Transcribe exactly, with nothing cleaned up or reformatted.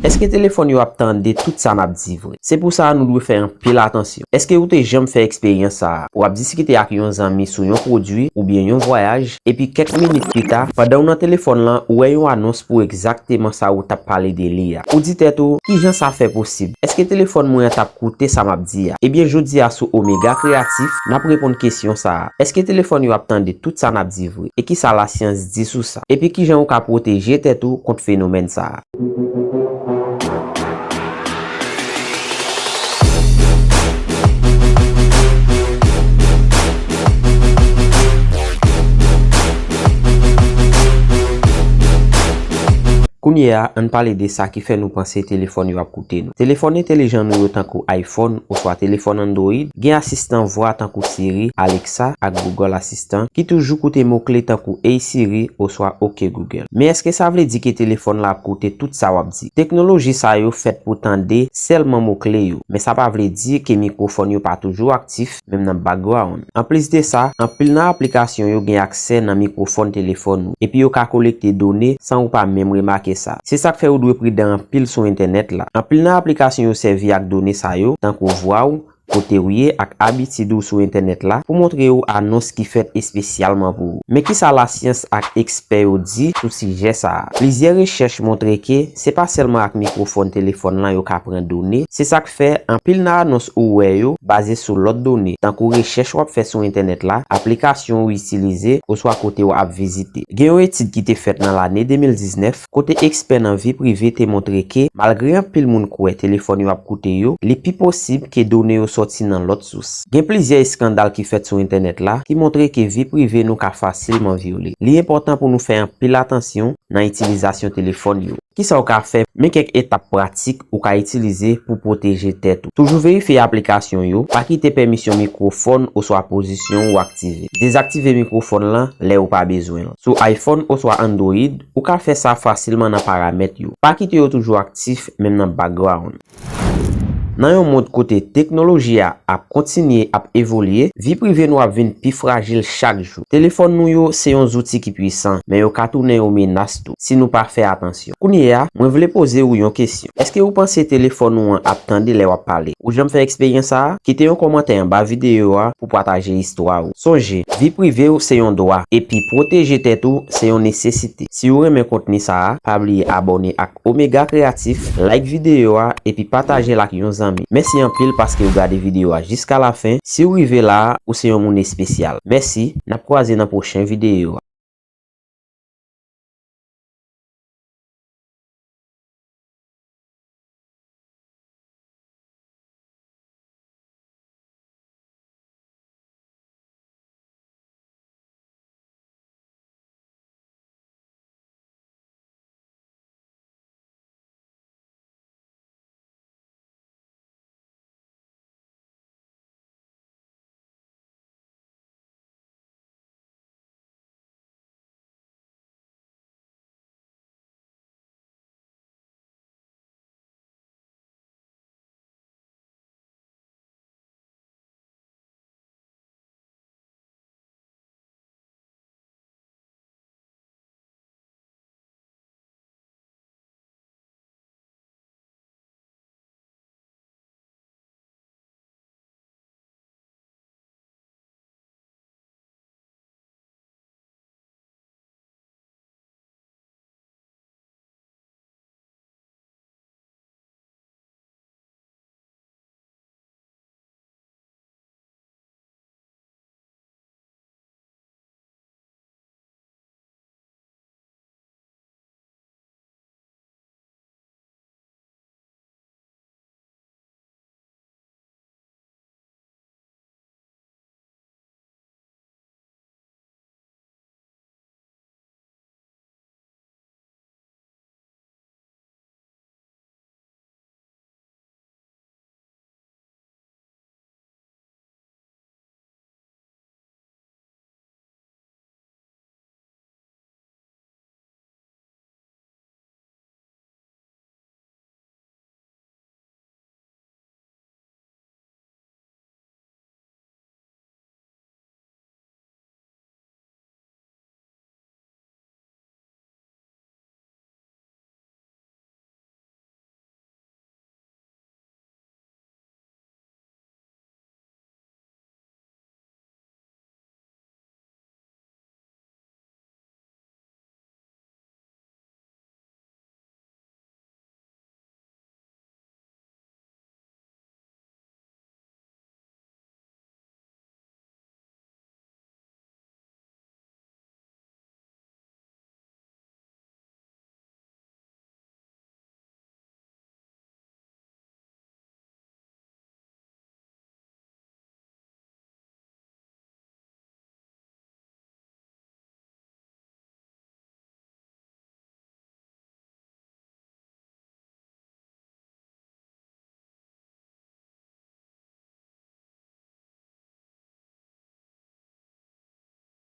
Èske telefòn yo ap tande tout sa n ap di vre? Se pou sa a nou dwe fè anpil atansyon. Èske ou te janm fè eksperyans sa a? Ou ap diskite ak yon zanmi sou yon pwodui oubyen yon vwayaj, epi kèk minit pita, pandan w nan telefòn lan, ou wè yon anons pou egzakteman sa ou t ap pale de li a. Ou di tèt ou, "Kijan sa fè posib? Èske telefòn mwen an t ap koute sa m ap di a?" Ebyen, jodi a sou Omega Kreatif, n ap reponn kesyon sa a. Èske telefòn yo ap tande tout sa n ap di vre? E kisa lasyans di sou sa? Epi kijan ou ka pwoteje tèt ou kont fenomèn sa a? Kounye a, ann pale de sa ki fè nou panse telefòn yo ap koute nou. Telefòn entelijan nou yo, tankou iPhone oswa telefòn Android, gen asistan vwa tankou Siri, Alexa ak Google Assistant ki toujou koute mo kle tankou "Hey Siri" oswa "Ok Google". Men èske sa vle di ke telefòn la ap koute tout sa w ap di? Teknoloji sa yo fèt pou tande sèlman mo kle yo, men sa pa vle di ke mikwofòn yo pa toujou aktif, menm nan background. Anplis de sa, anpil nan aplikasyon yo gen aksè nan mikwofòn telefòn ou, epi yo ka kolekte done san ou pa menm remake sa. Se sa k fè ou dwe pridan anpil sou entènèt la. Anpil nan aplikasyon yo sèvi ak done sa yo, tankou vwa w, kote w ye ak abitid ou sou entènèt la, pou montre w anons ki fèt espesyalman pou ou. Men kisa lasyans ak ekspè yo di sou sijè sa a? Plizyè rechèch montre ke se pa sèlman ak mikwofòn telefòn lan yo ka pran done. Se sa k fè anpil nan anons ou wè yo baze sou lòt done, tankou rechèch w ap fè sou entènèt la, aplikasyon ou itilize, oswa kote w ap vizite. Gen yon etid ki te fèt nan lane de mil diznèf, kote ekspè nan vi prive te montre ke, malgre anpil moun kwè telefòn yo ap koute yo, li pi posib ke done yo sòti nan lòt sous. Gen plizyè eskandal ki fèt sou entènèt la ki montre ke vi prive nou ka fasilman vyole. Li enpòtan pou nou fè anpil atansyon nan itilizasyon telefòn yo. Kisa w ka fè? Men kèk etap pratik ou ka itilize pou pwoteje tèt ou. Toujou verifye aplikasyon yo, pa kite pèmisyon mikwofòn oswa pozisyon ou aktive. Dezaktive mikwofòn lan lè ou pa bezwen l. Sou iPhone oswa Android, ou ka fè sa fasilman nan paramèt yo. Pa kite yo toujou aktif, menm nan background. Nan yon mond kote teknoloji a ap kontinye ap evolye, vi prive nou ap vin pi frajil chak jou. Telefòn nou yo se yon zouti ki pwisan, men yo ka tounen yon menas tou, si nou pa fè atansyon. Kounye a, mwen vle poze ou yon kesyon. Èske ou panse telefòn ou an ap tande lè w ap pale? Ou janm fè eksperyans sa a? Kite yon kòmantè anba videyo a pou pataje istwa ou. Sonje, vi prive w se yon dwa, epi pwoteje tèt ou se yon nesesite. Si w renmen kontni sa a, pa bliye abòne ak Omega Kreatif, like videyo a, epi pataje l ak yon zanmi. Mèsi anpil paske w gade videyo a jiska lafen. Si w rive la a, ou se yon moun espesyal. Mèsi, n ap kwaze nan pwochen videyo a.